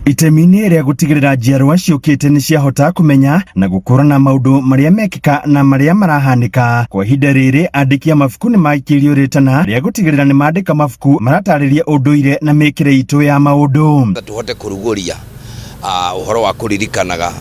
Itemi-inĩ rĩa gũtigĩrĩra njiarwa ciũkĩte nĩ ciahota kũmenya na gũkũrana maũndũ marĩa mekĩka na marĩa marahanĩka. Kwa ihinda rĩrĩ andĩki a mabuku nĩ maikĩirio rĩtana rĩa gũtigĩrĩra nĩ mandĩka mabuku maratarĩria ũndũire na mĩkĩre itũ ya maũndũ. Tũhote kũrugũria ũhoro wa kũririkanaga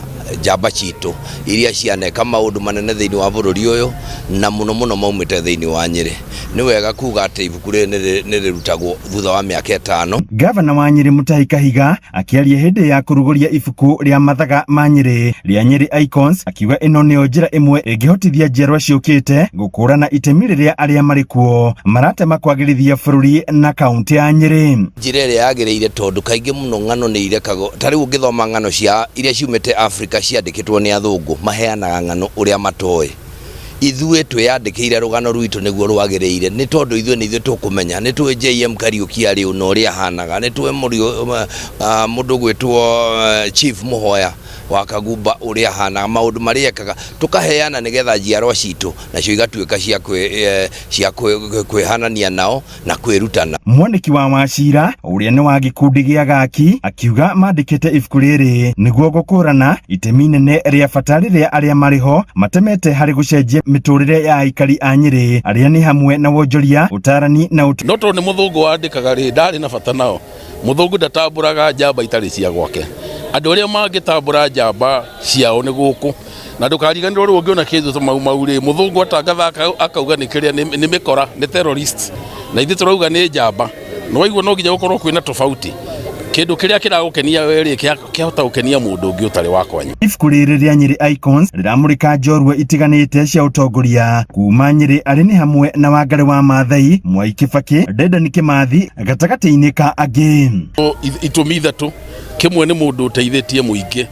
njamba citũ iria cianeka maũndũ manene thĩinĩ wa bũrũri ũyũ na mũno mũno maumĩte thĩinĩ wa Nyĩrĩ. Nĩ wega kuga atĩ ibuku rĩrĩ nĩ rĩrutagwo thutha wa mĩaka ĩtano. Gavana wa Nyĩrĩ Mutahi Kahiga akĩaria hĩndĩ ya kũrugũria ibuku rĩa mathaga ma Nyĩrĩ rĩa Nyĩrĩ Icons akiuga ĩno nĩyo njĩra ĩmwe ĩngĩhotithia njiarwa ciũkĩte gũkũrana itemi rĩrĩa arĩa marĩ kuo maratema kwagĩrithia bũrũri na kaũntĩ ya Nyĩrĩ. Njĩra ĩrĩa yagĩrĩire tondũ kaingĩ mũno ng'ano nĩ irekagwo ta rĩu ũngĩthoma ng'ano cia iria ciumĩte Africa ciandĩkĩtwo nĩ athũngũ maheanaga ng'ano ũrĩa matoĩ. Ithuĩ twĩyandĩkĩire rũgano rwitũ nĩguo rwagĩrĩire nĩ tondũ ithuĩ nĩ ithuĩ tũkũmenya. Nĩ tũĩ JM Kariuki arĩ ũ na ũrĩa ahanaga, nĩ tũĩ mũndũ ũgwĩtwo Chief Mũhoya wa Kagumba ũrĩa ahanaga, maũndũ marĩa ekaga, tũkaheana nĩgetha njiarwa citũ nacio igatuĩka cia kwĩhanania nao na kwĩrutana. Mwandĩki wa Wachira ũrĩa nĩ wa gĩkundi gĩa Gaki akiuga mandĩkĩte ibuku rĩrĩ nĩguo gũkũrana itemi inene rĩa bata rĩrĩa arĩa marĩ ho matemete harĩ gũcenjia mĩtũrĩre ya aikari a Nyĩrĩ arĩa nĩ hamwe na wonjoria, ũtarani na ũtu. No tondũ nĩ mũthũngũ wandĩkaga rĩ, ndarĩ na bata nao. Mũthũngũ ndatambũraga njamba itarĩ cia gwake. Andũ arĩa mangĩtambũra njamba ciao nĩ gũkũ. Na ndũkariganĩrwo rĩu ũngĩona kĩndũ ta Mau Mau rĩ, mũthũngũ atangatha akauga nĩ kĩrĩa nĩ mĩkora, nĩ terrorist. Na ithuĩ tũrauga nĩ njamba. Nĩ waigua no nginya gũkorwo kwĩna tofauti. Kĩndũ kĩrĩa kĩragũkenia we rĩ, kĩahota gũkenia mũndũ ũngĩ ũtarĩ wa kwanyu. Ibuku rĩrĩ rĩa Nyĩrĩ Icons rĩramũrĩka njorua itiganĩte cia ũtongoria kuma Nyĩrĩ arĩ nĩ hamwe na Wangarĩ wa Maathai, Mwai Kĩbakĩ, Dedan Kĩmathi gatagatĩ-inĩ ka angĩ. Itũmi ithatũ, kĩmwe nĩ mũndũ ũteithĩtie mũingĩ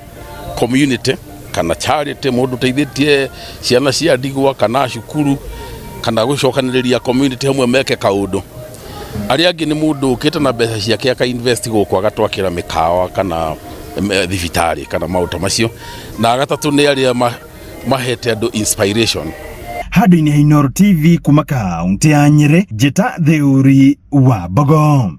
community kana charity, mũndũ ũteithĩtie ciana cia ndigwa kana cukuru kana gũcokanĩrĩria community hamwe meke kaũndũ. Arĩa angĩ nĩ mũndũ ũkĩte na mbeca ciake aka invest gũkũ agatwakĩra mĩkawa kana thibitarĩ kana maũndũ ta macio. Na gatatũ nĩ arĩa mahete andũ inspiration. Handũ-inĩ ha Inooro TV kuma kaũntĩ ya Nyĩrĩ, Njĩta Theuri wa Mbogo.